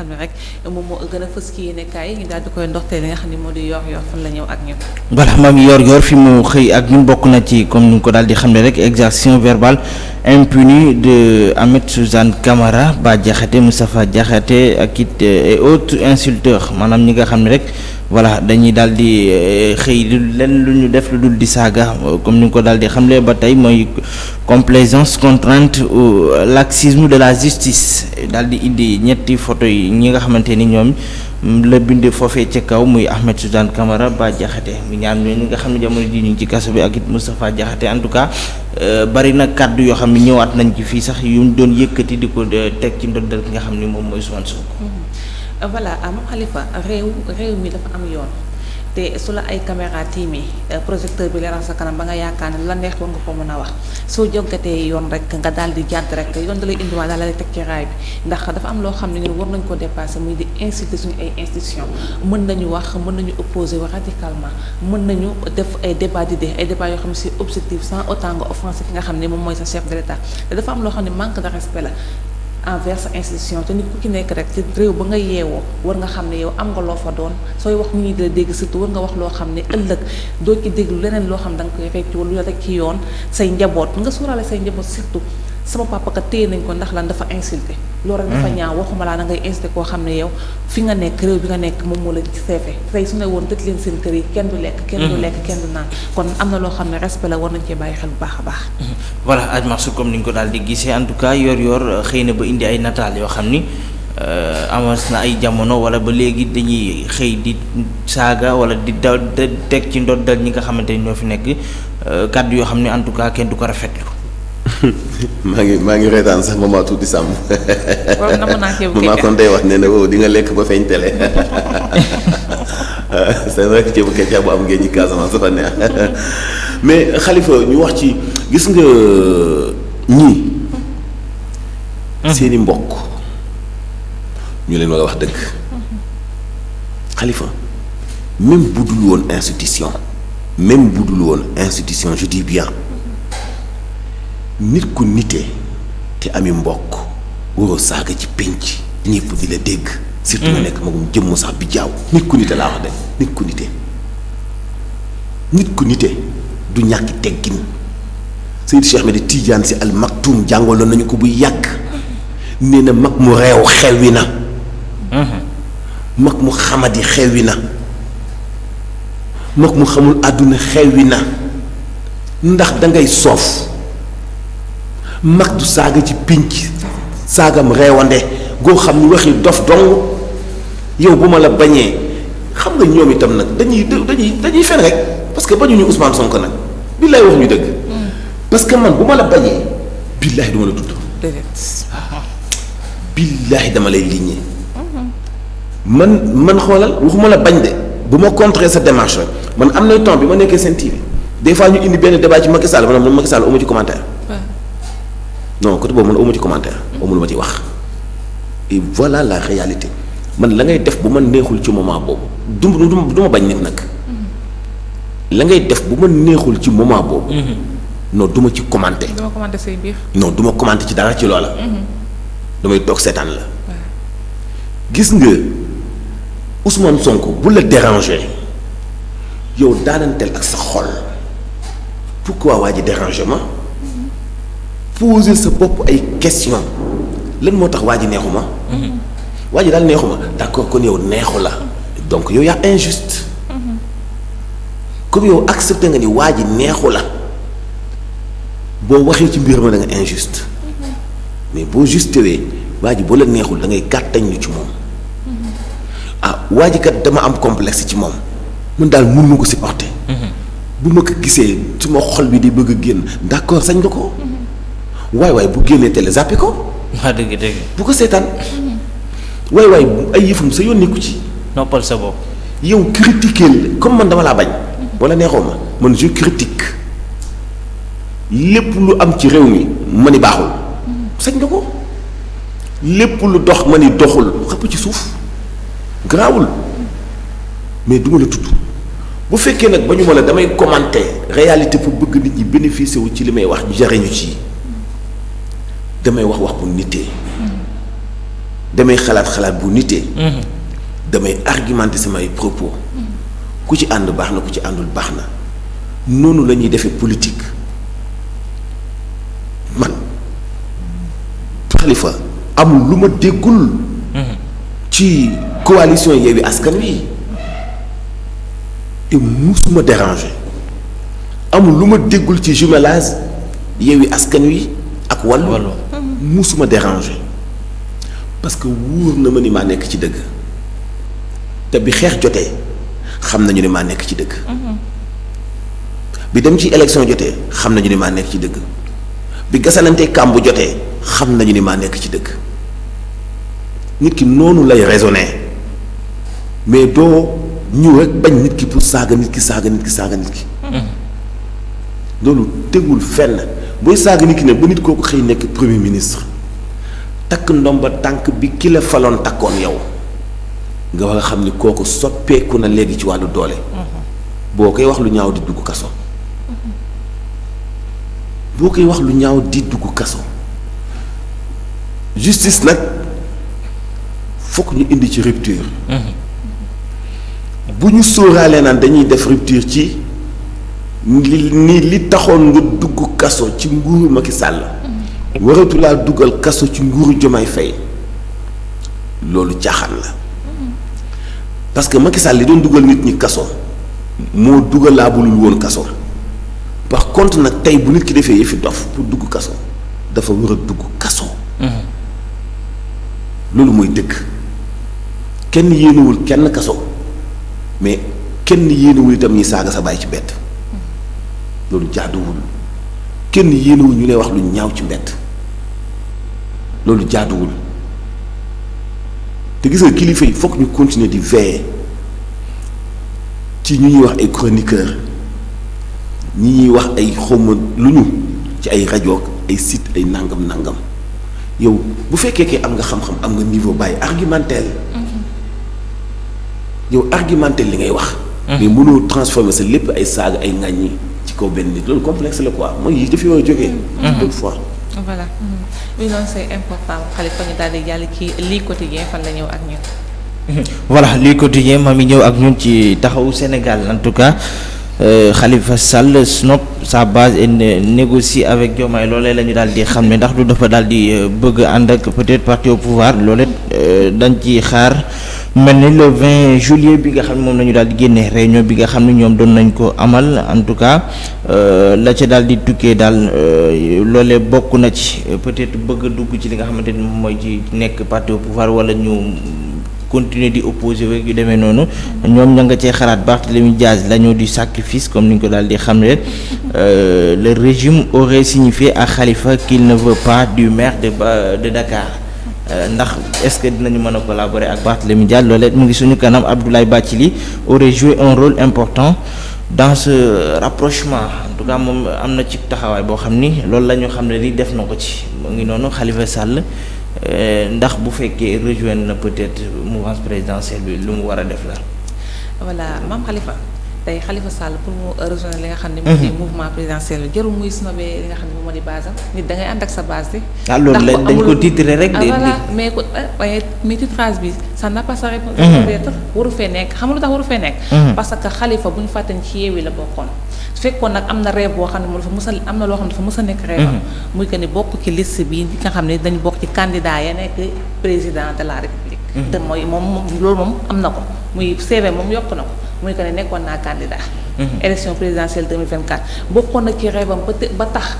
xam ne rek moom moo gën a fës ci yéenekaay yi ñu daal di koy ndoxteel li nga xam ne moo di yor fan la ñëw ak ñun. voilà maam yor fi mu xëy ak ñun bokk na ci comme ni nga ko daal di xam ne rek exaction verbale impunie de Ahmed Suzanne Camara Bah Diakhaté Moustapha Diakhaté ak it et autres insulteurs maanaam ñi nga xam ne rek voilà dañuy daal di xëy lenn lu ñu def lu dul di saaga comme ni nga ko daal di xamle ba tey mooy complaisance contrainte ou laxisme de la justice daal di indi ñetti photo yi ñi nga xamante ni ñoom la bind foofee ca kaw muy Ahmed Suzanne Camara Bah Diakhaté mu ñaam ñooñu nga xam ne jamono ji ñu ngi ci kaso bi ak it Moustapha Diakhaté en tout cas bari na kàddu yoo xam ne ñëwaat nañ ci fii sax yu ñu doon yëkkati di ko teg ci ndoddal ki nga xam ne moom mooy Ousmane Sonko. voilà moom Khalifa réew mi dafa am yoon te su la ay caméra tiimee projecteur bi leeral sa kanam ba nga yaakaar ne la neex war nga ko mën a wax soo jogatee yoon rek nga daal di jàdd rek yoon da lay indiwaat daal lay teg ci raay bi ndax dafa am loo xam ne ñun war nañ ko dépasser muy di insulter suñu ay institution mën nañu wax mën nañu opposer radicalement mën nañu def ay débat d'idées ay débat yoo xam ne c'est objectif sans autant nga offenser ki nga xam ne moom mooy sa chef de l'État te dafa am loo xam ne manque de respect la envers sa institution te nit ku ci nekk rek ci réew ba nga yeewoo war nga xam ne yow am nga loo fa doon sooy wax nit ñi di la dégg surtout war nga wax loo xam ne ëllëg doo ci déglu leneen loo xam da nga koy fekk lu la rek ci yoon say njaboot nga suuraale say njaboot surtout sama papa ka téye nañ ko ndax lan dafa insulté loolu rek dafa ñaaw waxuma laa na ngay insulté koo xam ne yow fi nga nekk réew bi nga nekk moom moo la ci seefe tey su ne woon tëj leen seen kër yi kenn du lekk kenn du naan kon am na loo xam ne respect la war nañ cee bàyyi xel bu baax a baax voilà aj marsu comme ni ñu ko daal di gisee en tout cas yor xëy na ba indi ay nataal yoo xam ni amas na ay jamono wala ba léegi dañuy xëy di saaga wala di daw teg ci ndoddal ñi nga xamante ni ñoo fi nekk kàddu yoo xam ne en tout cas kenn du ko rafetlu maa ngi reetaan sax maman tuuti sàmm. waaw na maman kon day wax ne ne wow di nga lekk ba feeñ télé c'est vrai que ceebu kecax bu am ngeen ñi Casamance dafa neex mais Khalifa ñu wax ci gis nga ñii. seeni mbokk ñu leen war a wax dëgg. Khalifa même bu dul woon institution je dis bien. nit ku nitee te ami mbokk waroo saaga ci pénc ñëpp di la dégg surtout nga nekk magum jëmm sax bi jaaw nit ku nite laa wax de nit ku nite du ñàkki teggin Seydi Cheikh Ahmed Tidiane Sy Al Maktoum jàngaloon nañu ko bu yàgg nee na mag mu reew xewwi na mag mu xamadi xewwi na mag mu xamul àdduna xewwi na ndax dangay soof mag du saaga ci pénc saagam reewande goo xam ni waxi dof dong yow bu ma la bañee xam nga ñoom itam nag dañuy fen rek parce que bañuñu Ousmane Sonko nag billaay wax ñu dëgg parce que man bu ma la bañee billaay duma la tudd billaay dama lay liggéey man xoolal waxuma la bañ de bu ma contrer sa démarche man am na temps bi ma nekkee seen TV des fois ñu indi benn débat ci Macky Sall man Macky Sall amu ci commentaire non côté boobu man amu ci commentaire amul ma ci wax et voilà la réalité man la ngay def bu ma neexul ci moment boobu du ma bañ nit nag la ngay def bu ma neexul ci moment boobu non du ma ci commenter duma commenter say biir non du ma commenter ci dara ci loola damay toog seetaan la gis nga Ousmane Sonko bu la déranger yow daananteel ak sa xol pourquoi waa ji déranger ma poser sa bopp ay question lan moo tax waa ji neexuma waa ji daal neexuma d'accord kon yow neexu la donc yow yaa injuste comme yow accepté nga ni waa ji neexu la boo waxee ci mbir ma da nga injuste mais boo justewee waa ji boo la neexul da ngay gàttañ lu ci moom ah waa ji kat dama am complexe ci moom man daal mun ma ko supporter bu ma ko gisee su ma xol bi di bëgg a génn d'accord sañ nga ko waay bu génnee télé zappé ko. waa dëgg bu ko seetaan. waay ay yëfum sa yoon nekku ci. noppal sa bopp. yow critiquer la comme man dama laa bañ. wala neexoo ma man je critique lépp lu am ci réew mi ma ni baaxul. sañ nga ko lépp lu dox ma ni doxul xëpp ci suuf garaawul mais duma la tudd bu fekkee nag ba ñu ma la damay commenter réalité pour bëgg nit ñi bénéficier wu ci li may wax jariñu ci. damay wax bu nitee damay xalaat bu nitee damay argumenter samay propos ku ci ànd baax na ku ci àndul baax na noonu la ñuy defee politique man Khalifa amul lu ma déggul ci coalition Yewwi Askan Wi et musuma déranger amul lu ma déggul ci jumelage Yewwi Askan Wi ak Wallu musuma déranger parce que wóor na ma ni maa nekk ci dëgg te bi xeex jotee xam nañu ne maa nekk ci dëgg bi dem ci élection jotee xam nañu ne maa nekk ci dëgg bi gasalante kàmb jotee xam nañu ni maa nekk ci dëgg nit ki noonu lay raisonner mais doo ñëw rek bañ nit ki pour saaga nit ki loolu tegul fenn booy saaga nit ki ne ba nit kooku xëy nekk premier ministre takk ndomba tànk bi ki la faloon takkoon yow nga war a xam ni kooku soppeeku na léegi ci wàllu doole boo koy wax lu ñaaw di dugg kaso justice nag fokk ñu indi ci rupture bu ñu sóoraalee naan dañuy def rupture ci li taxoon nga dugg kaso ci nguuru Macky Sall waratu laa dugal kaso ci nguuru Diomaye Faye loolu caaxaan la parce que Macky Sall li doon dugal nit ñi kaso moo dugalaabulul woon kaso par contre nag tey bu nit ki defee yëfi dof pour dugg kaso dafa war a dugg kaso loolu mooy dëgg kenn yéenewul kenn kaso mais kenn yéenewul itam ñi saaga sa baay ci mbedd loolu jaaduwul kenn yéenewul ñu lay wax lu ñaaw ci mbedd loolu jaaduwul te gis nga kilifa yi fokk ñu continuer di veiller ci ñu ñuy wax ay chroniqueur ñi ñuy wax ay xawma lu ñu ci ay rajo ay site ay nangam yow bu fekkee ke am nga xam-xam am nga niveau bàyyi argumentel yow argumentel li ngay wax mais mënoo transformer sa lépp ay saaga ay ŋàññi ci kaw benn nit loolu complexe la quoi mooy yi dafay war a jógee une fois voilà oui non c'est important Khalifa ñu daal di jàll ci lii quotidien fan la ñëw ak ñun voilà lii quotidien ma mi ñëw ak ñun ci taxawu Sénégal en tout cas Khalifa Sall snop sa base et négocie avec Diomaye loolee la ñu daal di xam ne ndax du dafa daal di bëgg ànd ak peut-être parti au pouvoir loolee dañ ci xaar mel ni le 20 juillet bi nga xam ne moom la ñu daal di génne réunion bi nga xam ne ñoom doon nañ ko amal en tout cas la ca daal di tukkee daal loolee bokk na ci peut-être bëgg a dugg ci li nga xamante ni mooy ci nekk parti au pouvoir wala ñu continuer di opposé wek yu demee noonu ñoom ña nga cee xalaat Barthélémy Dias l'agneau du sacrifice comme ni ñu ko daal di xamle le régime aurait signifié à Khalifa qu'il ne veut pas du maire de Dakar ndax est-ce que dinañu mën a collaborer ak Barthélémy Dias loolee mu ngi suñu kanam Abdoulaye Bathily aurait joué un rôle important dans ce rapprochement en tout cas moom am na ci taxawaay boo xam ni loolu la ñu xam ne li def na ko ci mu ngi noonu Khalifa Sall ndax bu fekkee rejoindre na peut-être mouvance présidentielle bi lu mu war a def la. voilà maam Khalifa tey Khalifa Sall pour mu rejoindre li nga xam ne. moo di mouvement présidentiel bi jarul muy snobé li nga xam ne moom moo di base am nit da ngay ànd ak sa base bi. ah loolu la dañ ko titré rek. voilà mais titrage bi ça n'a pas sa réponse. peut-être waru fee nekk xam nga lu tax waru fee nekk. parce que Khalifa bu ñu fàtte ci Yewwi la bokkoon. su fekkoon nag am na rêve boo xam ne moom dafa mës a am na loo xam ne dafa mës a nekk rêve am muy que ni bokk ci liste bi nga xam ne dañu bokk ci candidat ya nekk président de la république te mooy moom loolu moom am na ko muy CV moom yokk na ko muy que ne nekkoon naa candidat élection présidentielle 2024 bokkoon na ci rêve am ba tax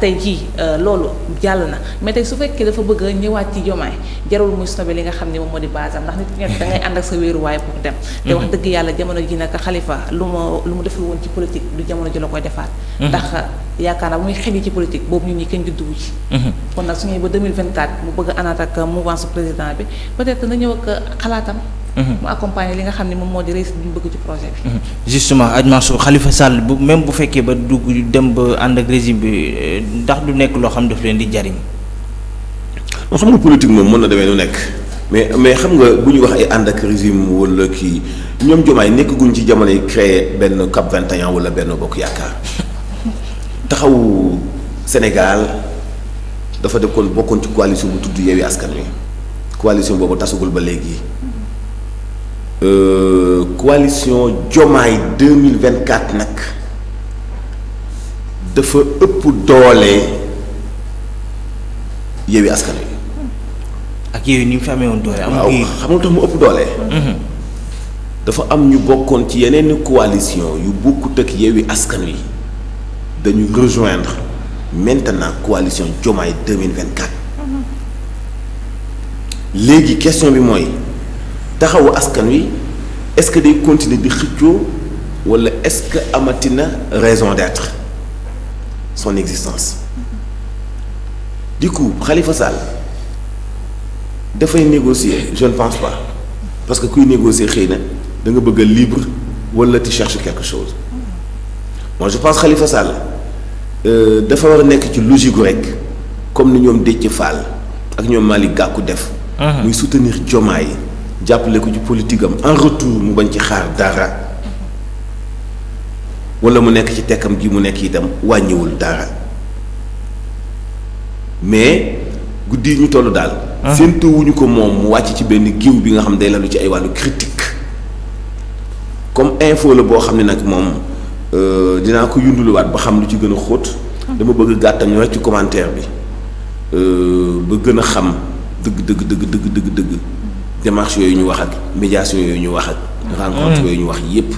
tey jii loolu jàll na mais tey su fekkee dafa bëgg a ñëwaat ci Diomaye jarul muy snobé li nga xam ne moom moo di base am ndax nit ñett da ngay ànd ak sa wéeruwaay pour dem te wax dëgg yàlla jamono ji nag Khalifa lu mu deful woon ci politique du jamono ji la koy defaat ndax yaakaar naa bu muy xel ci politique boobu ñun ñi kenn judduwu ci kon nag su ñëwee ba 2024 mu bëgg a àndaat ak mouvance président bi peut-être na ñëw ak xalaatam mu accompagner li nga xam ne moom moo di réussite bi ñu bëgg ci projet bi. justement Mansour Khalifa Sall bu même bu fekkee ba dugg dem ba ànd ak régime bi ndax du nekk loo xam daf leen di jariñ. non xam nga politique moom mën na demee nu nekk mais xam nga bu ñu wax ay ànd ak régime wala kii ñoom Diomaye nekkaguñ ci jamono yi créé benn CAP 21 wala benn bokk yaakaar taxawu Sénégal dafa bokkoon ci coalition bu tudd Yewwi Askan Wi coalition boobu tasugul ba léegi coalition Diomaye 2024 nag dafa ëpp doole Yewwi Askan Wi. ak yooyu ni mu fi amee woon doole. waaw xam nga tax mu ëpp doole. dafa am ñu bokkoon ci yeneen coalition yu bokkut ak Yewwi Askan Wi dañu rejoindre maintenant coalition Diomaye 2024. léegi question bi mooy taxawu askan wi est-ce que day continuer di xëccoo walla est-ce que amatina raison d'être son existence. Du coup Khalifa Sall dafay négocier je ne pense pas parce que kuy négocier xëy na da nga bëgg a libre walla tu cherches quelque chose. Moi je pense Khalifa Sall dafa war a nekk ci logique gu rek comme ni ñoom Déthié Fall ak ñoom Malick Gakou def. muy soutenir Diomaye jàppale ko ci politique am en retour mu bañ ci xaar dara walla mu nekk ci tekkam ji mu nekk itam wàññiwul dara mais guddi yi ñu toll daal. séentuwuñu ko moom mu wàcc ci benn giw bi nga xam day lalu ci ay wàllu critique comme info la boo xam ne nag moom dinaa ko yunduluwaat ba xam lu ci gën a xóot. dama bëgg gàttam ñu rek ci commentaire bi ba gën a xam. dëgg démarche yooyu ñu wax ak médiation yooyu ñu wax ak rencontre yooyu ñu wax yépp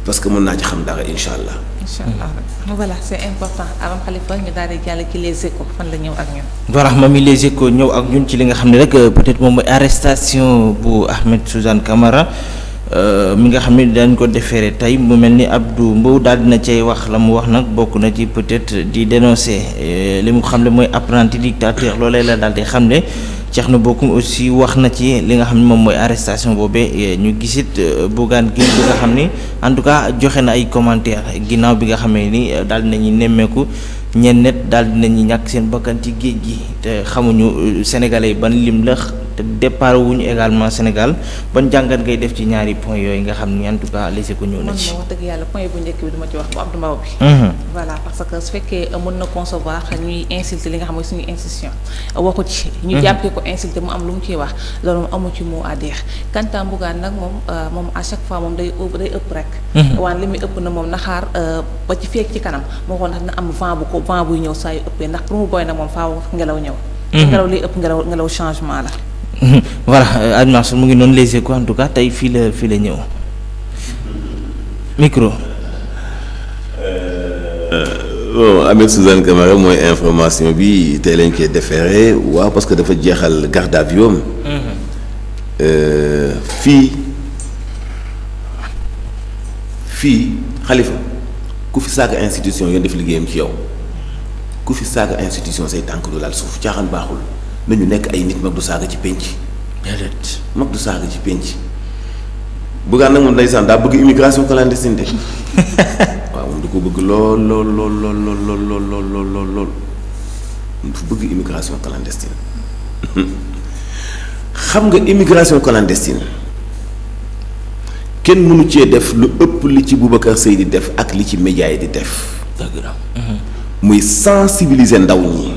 parce que mën naa ci xam dara incha allah. incha allah voilà c'est important avant Khalifa ñu daal di jàll ci les échos fan la ñëw ak ñun. voilà Mamy les échos ñëw ak ñun ci li nga xam ne rek peut-être moom mooy arrestation bu Ahmed Suzanne Camara mi nga xam ne dañ ko déféré tey mu mel ni Abdou Mbow daal dina cay wax la mu wax nag bokk na ci peut-être di dénoncer li mu xam ne mooy apprenti dictateur loolee la daal di xam ne. Thierno Bocoum aussi wax na ci li nga xam ne moom mooy arrestation boobee ñu gisit Bougane Gueye bi nga xam ni en tout cas joxe na ay commentaires ginnaaw bi nga xamee ni daal dinañu nemmeeku ñenn net daal dinañu ñàkk seen bakkan ci géej gi te xamuñu sénégalais yi ban lim la te départ wuñu également Sénégal ban jàngat ngay def ci ñaari point yooyu nga xam ni en tout cas les ko ñëw na ci. man wax dëgg yàlla point bu njëkk bi duma ci wax bu Abdou Mbow bi. voilà parce que su fekkee mën na concevoir ñuy insulter li nga xam mooy suñu institution waxu ci. ñu jàppee ko insulter mu am lu mu ciy wax loolu moom amu ci mot à dire quant à Bougane nag moom à chaque fois moom day ëpp rek. waan li muy ëpp na moom na xaar ba ci feek ci kanam moo ko ndax na am vent buy ñëw saa yu ëppee ndax pour mu boy nag moom faaw ngelaw ñëw. ngelaw liy ëpp ngelaw changement la. voilà Admas mu ngi noonu les échos en tout cas tey fii la ñëw micro. Ahmed Suzanne Camara mooy information bi tey lañ koy déféré waaw parce que dafa jeexal garde à vue fii Khalifa ku fi saaga institution yoon def liggéeyam ci yow ku fi saaga institution say tànk du laal suuf caaxaan baaxul. nañu nekk ay nit mag du saaga ci pénc. déedéet mag du saaga ci pénc. Bougane nag moom ndeysaan daa bëgg immigration clandestine de waaw moom du ko bëgg lool dafa bëgg immigration clandestine xam nga immigration clandestine kenn mënu cee def lu ëpp li ci Boubacar Seye di def ak li ci média yi di def. dëgg la. muy sensibiliser ndaw ñi.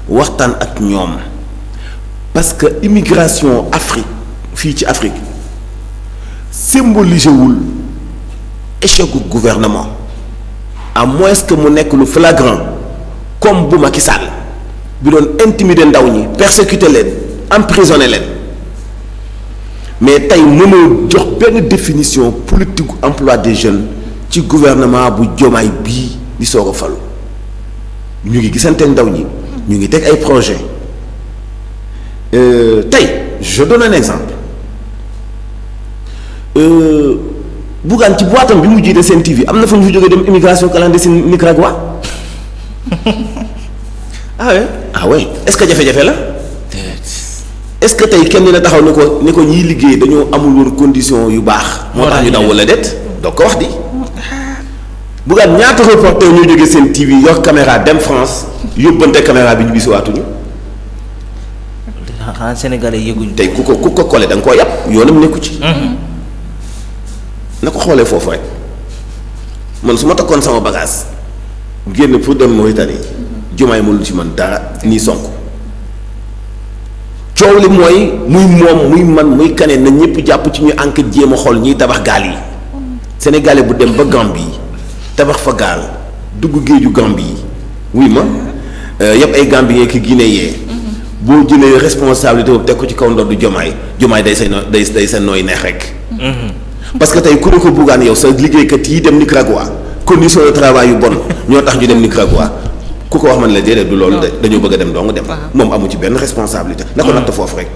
waxtaan ak ñoom parce que immigration Afrique fii ci Afrique symbolisé wul échec gu gouvernement à moins que mu nekk lu flagrant comme bu Macky Sall bi doon intimider ndaw ñi persécuter leen emprisonner leen mais tey mënoo jox benn définition politique emploi des jeunes ci gouvernement bu Diomaye bii di soog a falu ñu ngi gisante ndaw ñi. ñu ngi teg ay projet tey je donne un exemple Bougane ci boitam bi mu jiite Sen TV am na fa ñu fi jógee dem immigration clandestine Nicaragua ah ouais est-ce que jafe-jafe la est-ce que tey kenn dina taxaw ni ko ñiy liggéey dañoo amul woon condition yu baax moo tax ñu daw wala déet doo ko wax di Bougane ñaata reporter ñoo jógee Sen TV yor caméra dem France yóbbante caméra bi ñu bisiwaatuñu. xanaa sénégalais yëguñu. tey ku ko collé da nga koo yàpp yoonam nekku ci. na ko xoolee foofu rek man su ma takkoon sama bagage génn pour dem Mauritanie Diomaye mënul ci man dara nii Sonko coow li mooy muy moom muy man muy kaneen na ñëpp jàpp ci ñu enquête jéem a xool ñiy tabax gaal yi sénégalais bu dem ba Gambie tabax fa gaal dugg géeju Gambie wuy ma yëpp ay Gambien ki Guinéen boo jëlee responsabilité boobu teg ko ci kaw ndoddu Diomaye day sa nooy neex rek. parce que tey ku ne ko buggaan yow sa liggéeykat yi dem Nicaragua condition de travail yu bon ñoo tax ñu dem Nicaragua ku ko wax man la déedéet du loolu de dañoo bëgg a dem dong dem. moom amu ci benn responsabilité. na ko natt foofu rek.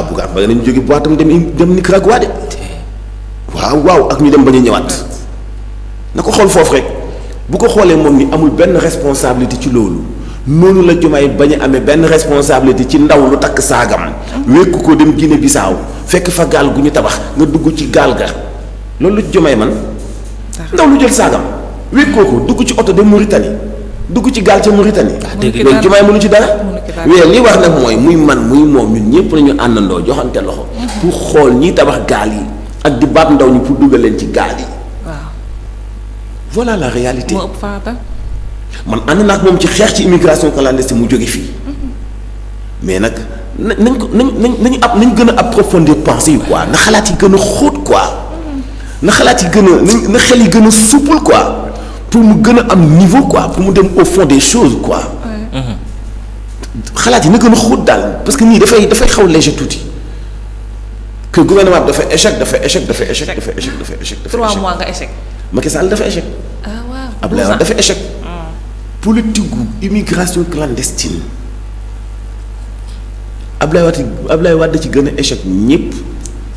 buggaan ba nañu jóge boitam dem Nicaragua de. waaw ak ñu dem bañ a ñëwaat. na ko xool foofu rek bu ko xoolee moom ni amul benn responsabilité ci loolu. noonu la Diomaye bañ a amee benn responsabilité ci ndaw lu takk saagam wékku ko dem Guinée Bissau fekk fa gaal gu ñu tabax nga dugg ci gaal ga loolu lu Diomaye man ndaw lu jël saagam wékkoo ko dugg ci oto dem Mauritanie dugg ci gaal ca Mauritanie loolu Diomaye mënu ci dara wee li wax nag mooy muy man muy moom ñun ñëpp nañu àndandoo joxante loxo pour xool ñiy tabax gaal yi ak di baat ndaw ñi pour dugal leen ci gaal yi voilà la réalité man ànd naa ak moom ci xeex ci immigration clandestine mu jóge fii mais nag nañ ko nañ gën a approfondir pensée yi quoi na xalaat yi gën a xóot quoi na xalaat yi gën a na xel yi gën a souple quoi pour mu gën a am niveau quoi pour mu dem au fond des choses quoi xalaat yi na gën a xóot daal parce que nii dafay xaw léger tuuti que gouvernement bi dafa échec. 3 mois nga échec. Macky Sall dafa échec. Abdoulaye Wade dafa échec. politique gu immigration clandestine Abdoulaye Wade ci gën a échec ñëpp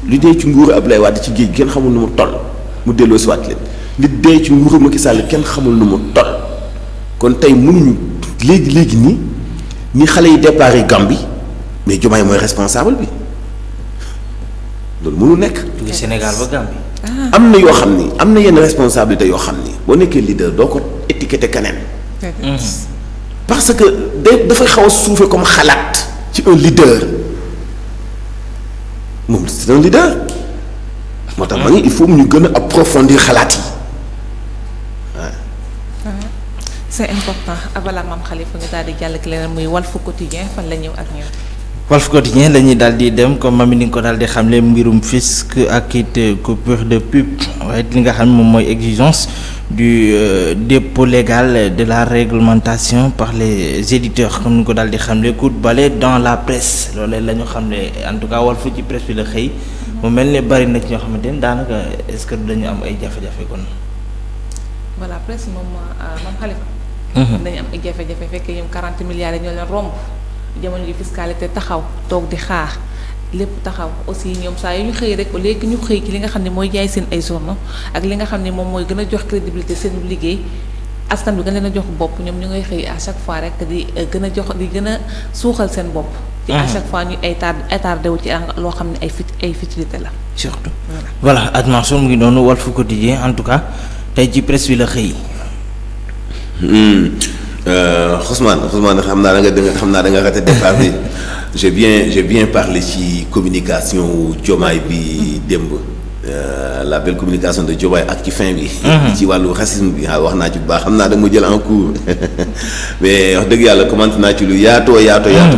li dee ci nguuru Abdoulaye Wade ci géej kenn xamul nu mu toll mu delloo si waat leen li dee ci nguuru Macky Sall kenn xamul nu mu toll kon tey mënuñu léegi nii ni xale yi départ Gambie mais Diomaye mooy responsable bi loolu mënu nekk. du Sénégal ba Gambie. am na yoo xam ni am na yenn responsabilité yoo xam ni boo nekkee leader doo ko étiqueté keneen. parce que dafay xaw a suufee comme xalaat ci un leader moom c'est un leader moo tax ma ni il faut ñu gën a approfondir xalaat yi waaw. c'est important abala maam Khalifa ñu daal di jàll ak leneen muy Walf Quotidien fan la ñëw ak ñëw. Walf Quotidien la ñuy daal di dem comme mami ni nga ko daal di xamle mbirum fisc ak it coupure de pub waaye li nga xam ne moom mooy exigence du dépôt légal de la réglementation par les éditeurs comme ni nga ko daal di xamle coup de balai dans la presse loolu la ñu xam ne en tout cas Walf ci presse bi la xëy mu mel ne bari na ci ñoo xamante ne daanaka est-ce que dañu am ay jafe-jafe kon. voilà presse moom maam Khalifa. dañu am ay jafe-jafe fekk ñoom 40 milliards yi ñoo leen romb. jamono ji fiscalité taxaw toog di xaar lépp taxaw aussi ñoom saa yu ñu xëy rek léegi ñu xëy ci li nga xam ne mooy jaay seen ay journaux ak li nga xam ne moom mooy gën a jox crédibilité seen liggéey askan bi gën leen a jox bopp ñoom ñu ngay xëy à chaque fois rek di gën a jox di gën a suuxal seen bopp. ci à chaque fois ñu ay attardé wu ci loo xam ne ay futilité la. surtout voilà Mansour mu ngi noonu Walf Quotidien en tout cas tey ci presse bi la xëy. Ousmane xam naa da nga raté départ bi j'ai bien parlé ci communication Diomaye bi démb la belle communication de Diomaye ak ci fin bi. ci wàllu racisme bi wax naa ci bu baax xam naa da nga ma jël en cours mais wax dëgg yàlla commenté naa ci lu yaatu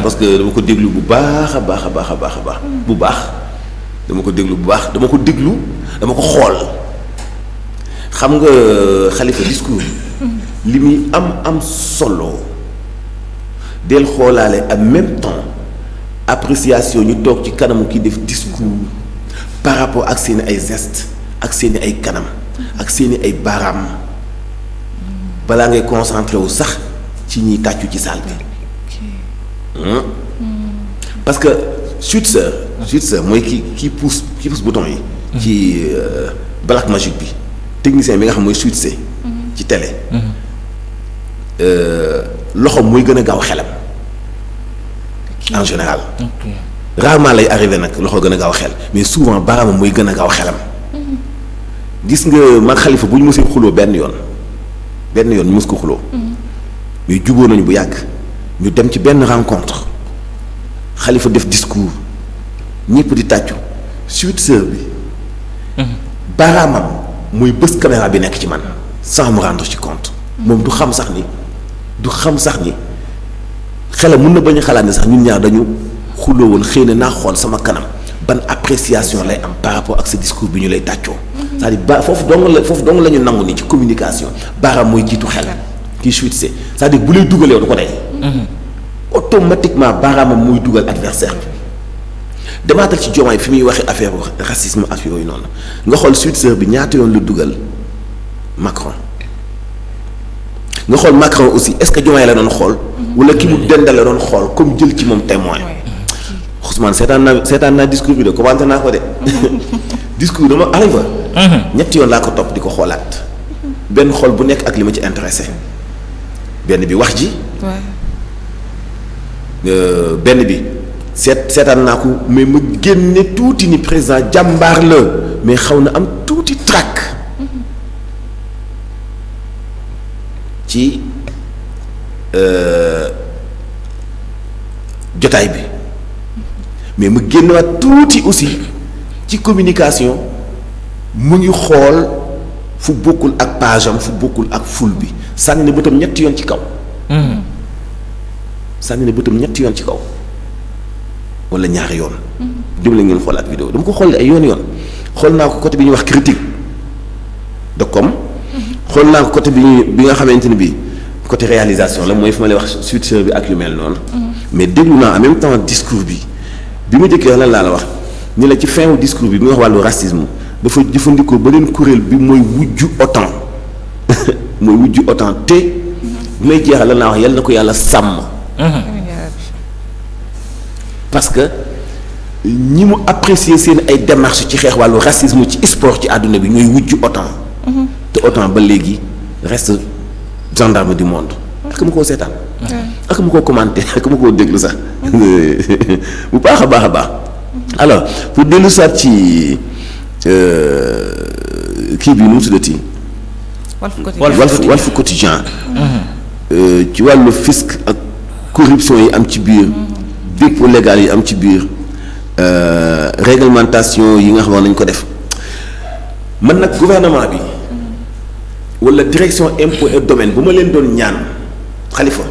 parce que dama ko déglu bu baax a baax bu baax dama ko déglu bu baax dama ko xool xam nga Khalifa discours li muy am solo del xoolaale en même temps appréciation ñu toog ci kanamu ki def discours par rapport ak seeni ay gestes ak seeni ay kanam ak seeni ay baaraam balaa ngay concentré wu sax ci ñiy tàccu ci salle bi parce que Switzer mooy ki pousse bouton yi ci Black Magic bi technicien bi nga xam mooy Switzer ci télé loxo mooy gën a gaaw xelam en général rarement lay arrivé nag loxo gën a gaaw xel mais souvent baaraamam mooy gën a gaaw xelam gis nga mag Khalifa bu ñu mësee xuloo benn yoon ñu mës ko xuloo mais juboo nañu bu yàgg ñu dem ci benn rencontre Khalifa def discours ñëpp di tàccu Switzer bi baaraamam mooy bës caméra bi nekk ci man sans me rendre ci compte moom du xam sax ni xelam mën na bañ a xalaat ni sax ñun ñaar dañu xuloo woon xëy na naa xool sama kanam ban appréciation lay am par rapport ak sa discours bi ñu lay tàccoo. c'est-à-dire foofu dong la ñu nangu ni ci communication baaraam mooy jiitu xel. kii suite c'est-à-dire bu lay dugal yow du ko day. automatiquement baaraamam muy dugal adversaire bi. demaatal ci Diomaye fi muy waxee affaire racisme ak yooyu noonu nga xool suite bi ñaata yoon lu dugal Macron. nga xool Macron aussi est-ce que Diomaye la doon xool. wala ki mu dendal la doon xool comme jël ci moom témoin. Ousmane seetaan naa discours bi de commenté naa ko de. discours dama arrive fa. ñetti yoon laa ko topp di ko xoolaat. benn xool bu nekk ak li ma ci intéressé. benn bi wax ji. benn bi seetaan naa ko mais ma génne tuuti ni président jàmbaar la mais xaw na am tuuti trac. ci jotaay bi mais mu génnewaat tuuti aussi ci communication mu ngi xool fu bokkul ak page am fu bokkul ak ful bi sànni na bëtam ñetti yoon ci kaw. sànni na bëtam ñetti yoon ci kaw wala ñaari yoon. dimbali ngeen xoolaat vidéo dama ko xool ay yoon xool naa ko côté bi ñuy wax critique de com. xool naa ko côté bi nga xamante ni bii côté réalisation la mooy fi ma lay wax suite bi ak yu mel noonu. mais déglu naa en même temps discours bi ma jëkkee lan laa la wax ni la ci fin wu discours bi nga wax wàllu racisme dafa jëfandikoo beneen kuréel bi mooy wujju OTAN mooy wujju OTAN te bi may jeexal lan laa wax yal na ko yàlla sàmm. parce que ñi mu apprécier seen ay démarches ci xeex wàllu racisme ci sport ci àdduna bi ñooy wujju OTAN. te autant ba léegi reste gendarme du monde ak ma koo seetaan ak ma koo commenté ak ma koo déglu sax bu baax a baax alors pour dellu saat ci kii bi nu mu tuddati Walf Quotidien ci wàllu fisc ak corruption yi am ci biir dépôt légal yi am ci biir réglementation yi nga xam nañ ko def man nag gouvernement bi wala direction impôt et domaine bu ma leen doon ñaan Khalifa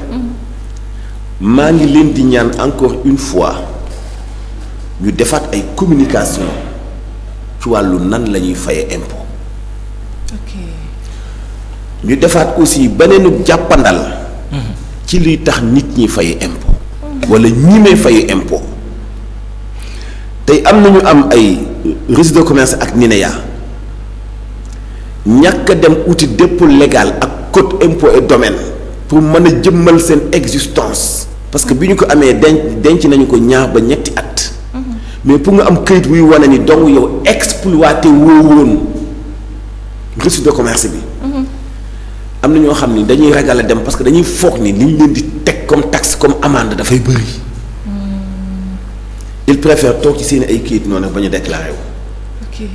maa ngi leen di ñaan encore une fois ñu defaat ay communication ci wàllu nan la ñuy fayee impôt. ñu defaat aussi beneenu jàppandal ci liy tax nit ñi fayee impôt wala ñi may fayee impôt tey am nañu am ay registre de commerce ak NINEA ñàkk a dem outil dépôt légal ak code impôt et domaine pour mën a jëmmal seen existence parce que bi ñu ko amee denc nañu ko ñaar ba ñetti at mais pour nga am këyit wuy wane ni donc yow exploité woo woon registre de commerce bi am na ñoo xam ni dañuy ragal a dem parce que dañuy foog ni li ñu leen di teg comme taxe comme amende dafay bëri il préfère toog ci seen ay këyit noonu ba ñu déclaré wu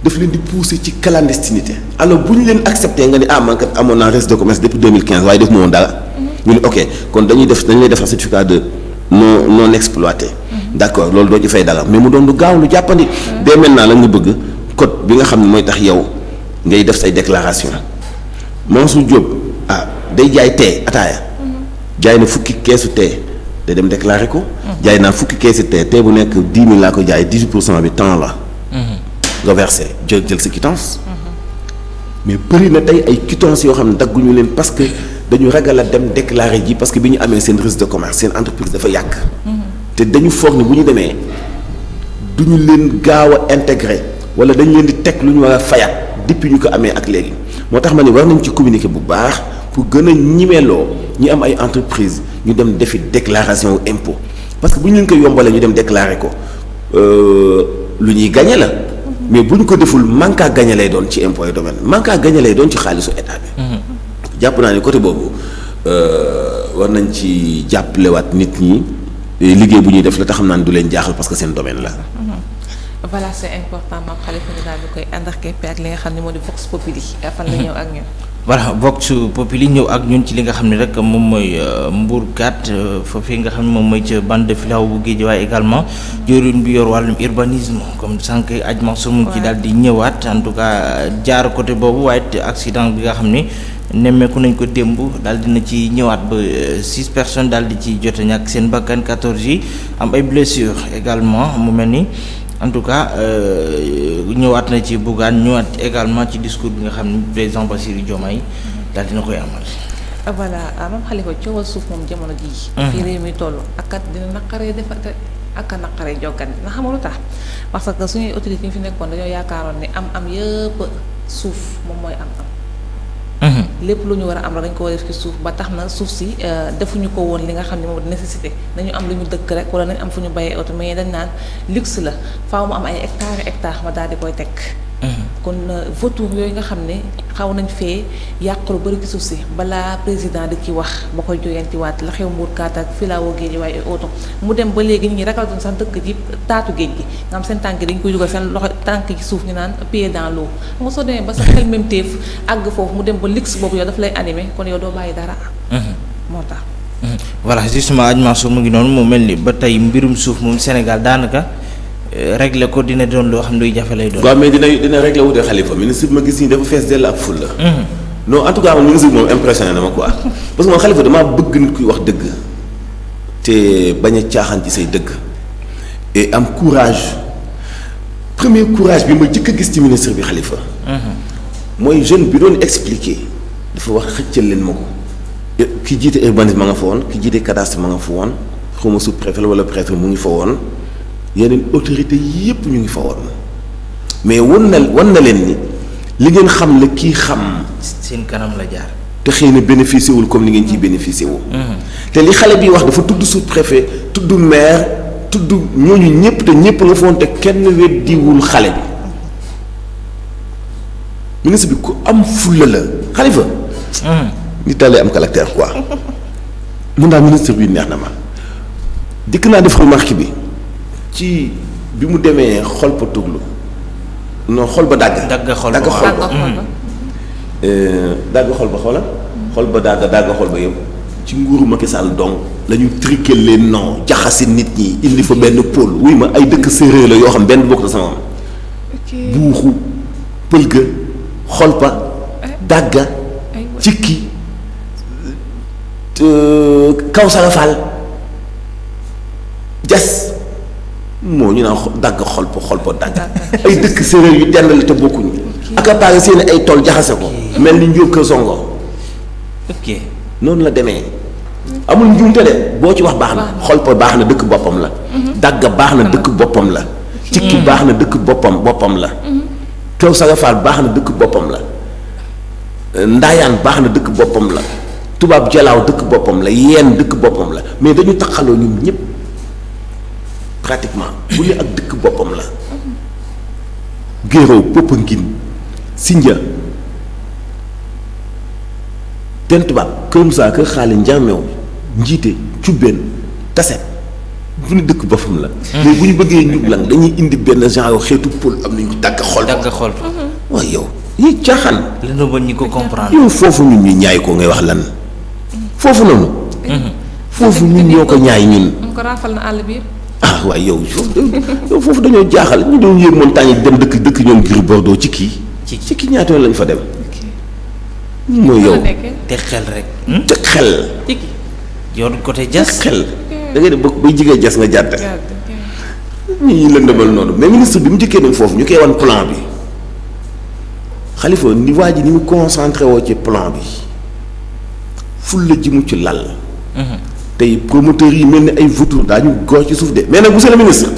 daf leen di pousser ci clandestinité alors bu ñu leen accepté nga ni man kat amoon naa registre de commerce depuis 2015 waaye def ma woon dara ñu ni ok kon dañuy lay defar certificat de non exploité d'accord loolu doo ci fay dara mais mu doon lu gaaw lu jàppandi dès maintenant la nga bëgg code bi nga xam ne mooy tax yow ngay def say déclaration Mansour Diop day jaay tee ataaya jaay na fukki keesu tee day dem déclarer ko jaay naa fukki keesu tee bu nekk 10 000 laa ko jaay 18% bi temps la nga versé jël sa quittance mais bëri na tey ay quittance yoo xam ne dagguñu leen parce que dañu ragal a dem déclarer ji parce que bi ñu amee seen registre de commerce seen entreprise dafa yàgg te dañu foog ne bu ñu demee duñu leen gaaw a intégré wala dañu leen di teg lu ñu war a fayaat depuis ñu ko amee ak léegi moo tax ma ne war nañ ci communiquer bu baax pour gën a ñimeeloo ñi am ay entreprise ñu dem defi déclaration impôt parce que bu ñu leen ko yombalee ñu dem déclarer ko lu ñuy gagné la mais bu ñu ko deful manque à gagner lay doon ci impôt et domaine manque à gagner lay doon ci xaalisu état bi. jàpp naa ni côté boobu war nañ ci jàppalewaat nit ñi liggéey bu ñuy def la te xam naa ne du leen jaaxal parce que seen domaine la. voilà c'est important Mame Khalifa ñu daal di koy ànd ak képp ak li nga xam ne moo di Vox Populi fan la ñëw ak ñun. voilà Vox Populi ñëw ak ñun ci li nga xam ne rek moom mooy Mbourkat foofii nga xam ne moom mooy ca bande de filao bu Guédiawaye également jëriñ bi yor wàllum urbanisme comme sànq aj Mansour mu ci daal di ñëwaat en tout cas jaar côté boobu waaye accident bi nga xam ne nemmeeku nañ ko démb daal dina ci ñëwaat ba 6 personnes daal di ci jot a ñàkk seen bakkan 14 yi am ay blessures également mu mel ni en tout cas ñëwaat na ci Bougane ñëwaat également ci discours bi nga xam ni président Bassirou Diomaye daal dina koy amal. voilà Mame Khalifa coowal suuf moom jamono jii. fii réew mi toll ak dina naqaree defar ak a naqaree jokkan na xamul lu tax parce que suñuy autorités yi fi nekkoon dañoo yaakaaroon ne am yëpp suuf moom mooy am. lépp lu ñu war a am rek dañ ko war a def ci suuf ba tax na suuf si defuñu ko woon li nga xam ne moom nécessité nañu am lu ñu dëkk rek wala nañu am fu ñu bayee oto mais dañ naan luxe la faaw mu am ay hectares ma daal di koy teg. kon vautour yooyu nga xam ne xaw nañ fee yàq lu bëri ci suuf si balaa président di ci wax ba koy joyantiwaat la xew Mbourkat ak filao géej waaye oto mu dem ba léegi nit ñi rakalatuñ sax dëkk ji taatu géej gi nga xam seen tànk dañ koy dugal seen loxo tànk ci suuf ñu naan pied dans l'eau xam nga soo demee ba sa xel même téef àgg foofu mu dem ba luxe boobu yow daf lay animé kon yow doo bàyyi dara. moo tax. voilà justement Adji Mansour mu ngi noonu mu mel ni ba tey mbirum suuf moom Sénégal daanaka. régler ko dina doon loo xam ne luy jafe lay doon. waaw mais dina régler wute Khalifa ministre bi ma gis nii dafa fees dell ak fulla non en tout cas man ministre bi moom impressionné na ma quoi parce que man Khalifa damaa bëgg nit kuy wax dëgg te bañ a caaxaan ci say dëgg et am courage premier courage bi ma jëkk a gis ci ministre bi Khalifa. mooy jeune bi doon expliquer dafa wax xëccal leen ma ko ki jiite urbanisme ma nga fa woon ki jiite cadastre ma nga fa woon xawma sous-préfet wala préfet mu ngi fa woon. yeneen autorité yépp ñu ngi fa woon mais wan na leen ni li ngeen xam la kii xam. seen kanam la jaar. te xëy na bénéficié wul comme ni ngeen ciy bénéficié wu. te li xale bi wax dafa tudd sous-préfet tudd maire tudd ñooñu ñëpp te ñëpp nga foon te kenn weddiwul xale bi ministre bi ku am fulla la Khalifa. nit daal lay am caractère quoi. mun daal ministre bi neex na ma dikk naa def remarque bi. ci bi mu demee xol ba tuglu non xol ba dagg xol ba xoola xol ba dagg xol ba yëpp ci nguuru Macky Sall donc la ñu triquer les noms jaxasi nit ñi indi fa benn pôle wuy ma ay dëkk séeréer la yoo xam benn bokk na sama am buuxu pëlga xol ba dagga cikki kaw sarafal jas moo ñu naan dagg xol ba dagg ay dëkk séeréer yu dendal te bokkuñu accaparé seen ay tool jaxase ko mel ni njóog ko songo noonu la demee amul njuumte de boo ci wax baax na xol ba baax na dëkk boppam la dagg baax na dëkk boppam la cikki baax na dëkk boppam la kaw sagafaal baax na dëkk boppam la ndaayaan baax na dëkk boppam la tubaab jalaaw dëkk boppam la yeen dëkk boppam la mais dañu taxaloo ñun ñëpp pratiquement bu ne ak dëkk boppam la Guéréo Popenguine Sindia Teen Tubaab Kër Moussa Kër Xaali Njaameew Njiite Cubbeen Taset bu ne dëkk boppam la mais bu ñu bëggee njublan dañuy indi benn genre xeetu pôle am nañu dagg xol waaw yow yi caaxaan la ba ñu ko comprendre yow foofu ñun ñu ñaay ko ngay wax lan foofu noonu foofu ñun ñoo ko ñaay ñun ko raafal na àll bi ah waaye yow foofu dañoo jaaxal ñu doon yéeg montagne yi dem dëkk ñoom Gris Bordeaux ci kii ñaata yoon lañ fa dem mooy yow te xel rek te xel yow côté jas xel da ngay def bay jigee jas nga jàdd ñi lëndëmal noonu mais ministre bi mu njëkkee dem foofu ñu koy wan plan bi Khalifa ni waa ji ni mu concentré woo ci plan bi fulla ji mu ci lal tey promoteurs yi mel ni ay vautours daañu góor ci suuf de mais nag monsieur le ministre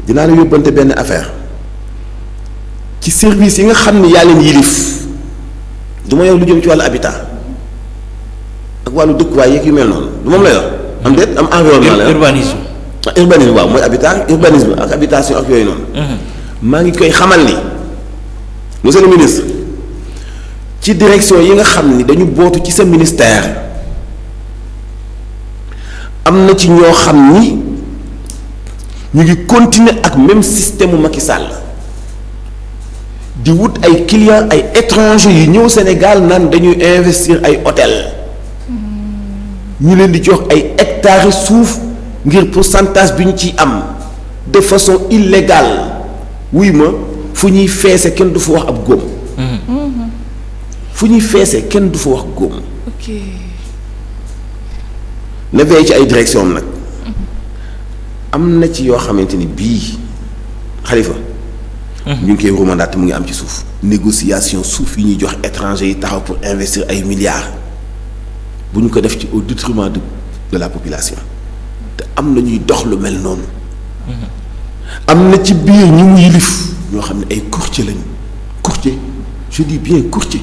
dinaa la yóbbante benn affaire ci service yi nga xam ne yaa leen yilif du ma yow lu jëm ci wàllu habitat ak wàllu dëkkuwaay yeeg yu mel noonu du moom la yor am déet am environnement la urbanisme waaw mooy habitat urbanisme ak habitation ak yooyu noonu maa ngi koy xamal ni monsieur le ministre ci direction yi nga xam ni dañu bootu ci sa ministère am na ci ñoo xam ni ñu ngi continuer ak même système mu Macky Sall di wut ay clients ay étrangers yu ñëw Sénégal naan dañuy investir ay hôtel ñu leen di jox ay hectares suuf ngir pourcentage bi ñu ciy am de façon illégale wuy ma fu ñuy feese kenn du fa wax ab góob fu ñuy feesee kenn du fa wax góom. ok. na veille ci ay direction am nag. am na ci yoo xamante ni bii Khalifa. ñu ngi koy romandaat mu ngi am ci suuf. négociation suuf yi ñuy jox étranger yi taxaw pour investir ay milliards bu ñu ko def ci au détriment de la population te am na ñuy dox lu mel noonu. am na ci biir ñu mu yilif ñoo xam ne ay courtier lañu courtier je dis bien courtier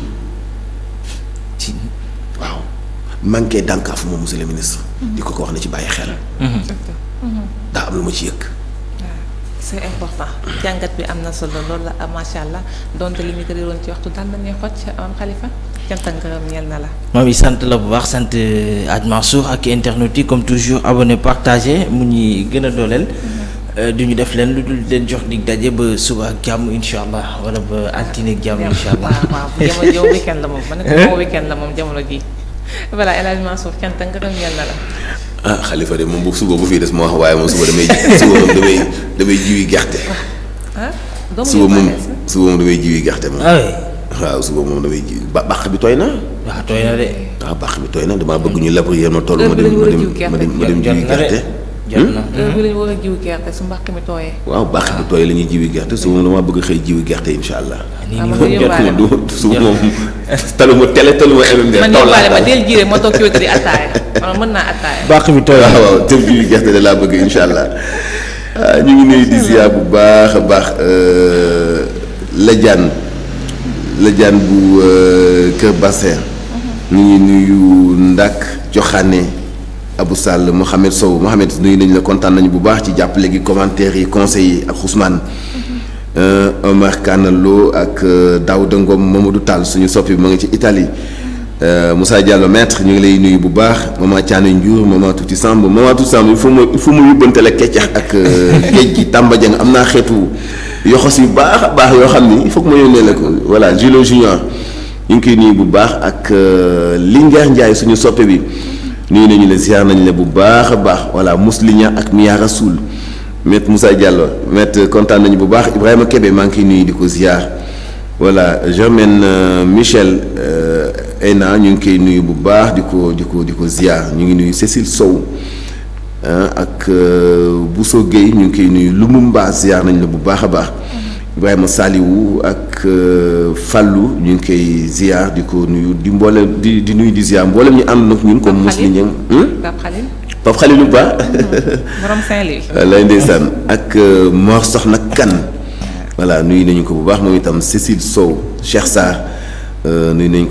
ci waaw manqué dànkaafu moom monsieur le ministre. di ko wax na ci bàyyi xel. daa am lu ma ci yëg. c'est important jàngat bi am na solo loolu la macha allah donte li ñu ko réeroon ci waxtu daal dañuy xocc am Khalifa cant ak ngërëm ñeel na la. moom it sant la bu baax sant Hadj Mansour ak internautes yi comme toujours abonné partagé mu ñuy gën a dooleel. du ñu def leen lu dul leen jox dig daje ba suba ak jàmm incha allah wala ba altine ak jàmm incha allah. waaw jamono yow weekend la moom ma ne ko moom weekend la moom jamono ji voilà El Hadj Mansour cant ak ngërëm ñeel na la. ah Khalifa de moom bu suba bu fii des ma wax waaye moom suba damay jiwi gerte. suba moom damay jiwi gerte moom. waaw suba moom damay ji bàq bi tooy na. waaw tooy na de. waaw bàq bi tooy na damaa bëgg ñu labourer ma toll ma dem jiwi gerte. jot na bi lañu war a jiwu gerte su mbàq mi tooyee. waaw bàq bi tooy la ñuy jiwi gerte suba moom damaa bëgg xëy jiwi gerte incha allah. suba moom taluma télé taluma MMD. man yóbbaale ma del jiire ma toog ci wetu di attaaya man mën naa attaaya. bàq bi tooy waaw teel jiwi gerte de laa bëgg incha allah ñu ngi nuyu di ziar bu baax a baax Ladiane bu Kër Bassin. ñu ngi nuyu Ndak Joxane Abou Sall Mohamed Sow Mohamed nuyu nañu la kontaan nañu bu baax ci jàppale gi commentaires yi conseils yi ak Ousmane Omar Kanalo ak Daouda Ngom Mamadou Tall suñu soppi ma ngi ci Italie Moussa Diallo maître ñu ngi lay nuyu bu baax maman Thiané Ndiour maman Touti Samb il faut mu yóbbante la keccax ak géej gi Tamba Dieng am naa xeetu yoxos yu baax a baax yoo xam ni il faut que ma yónnee la ko voilà Julo Junior ñu ngi koy nuyu bu baax ak Linguère Ndiaye suñu soppe bi nuyu nañu la ziar nañu la bu baax a baax voilà Mouslinia ak Mia Rasoul maître Moussa Diallo maître kontaan nañu bu baax Ibrahima Kébé maa ngi koy nuyu di ko ziar voilà Germaine Michel Ena ñu ngi koy nuyu bu baax di ko ziar ñu ngi nuyu Cécile Sow ak Bousso Gueye ñu ngi koy nuyu Lumumba ziar nañ la bu baax a baax Ibrahima Saliwu ak Fallou ñu ngi koy ziar di ko nuyu di mboolem di nuyu di ziar mboolem ñu ànd nag ñun comme mos li ñëw Pape Khalilou Ba borom Saint-Louis lay ndeysaan ak Mor Soxna Kan voilà nuyu nañu ko bu baax moom itam Cécile Sow Cheikh Sarr nuyu nañu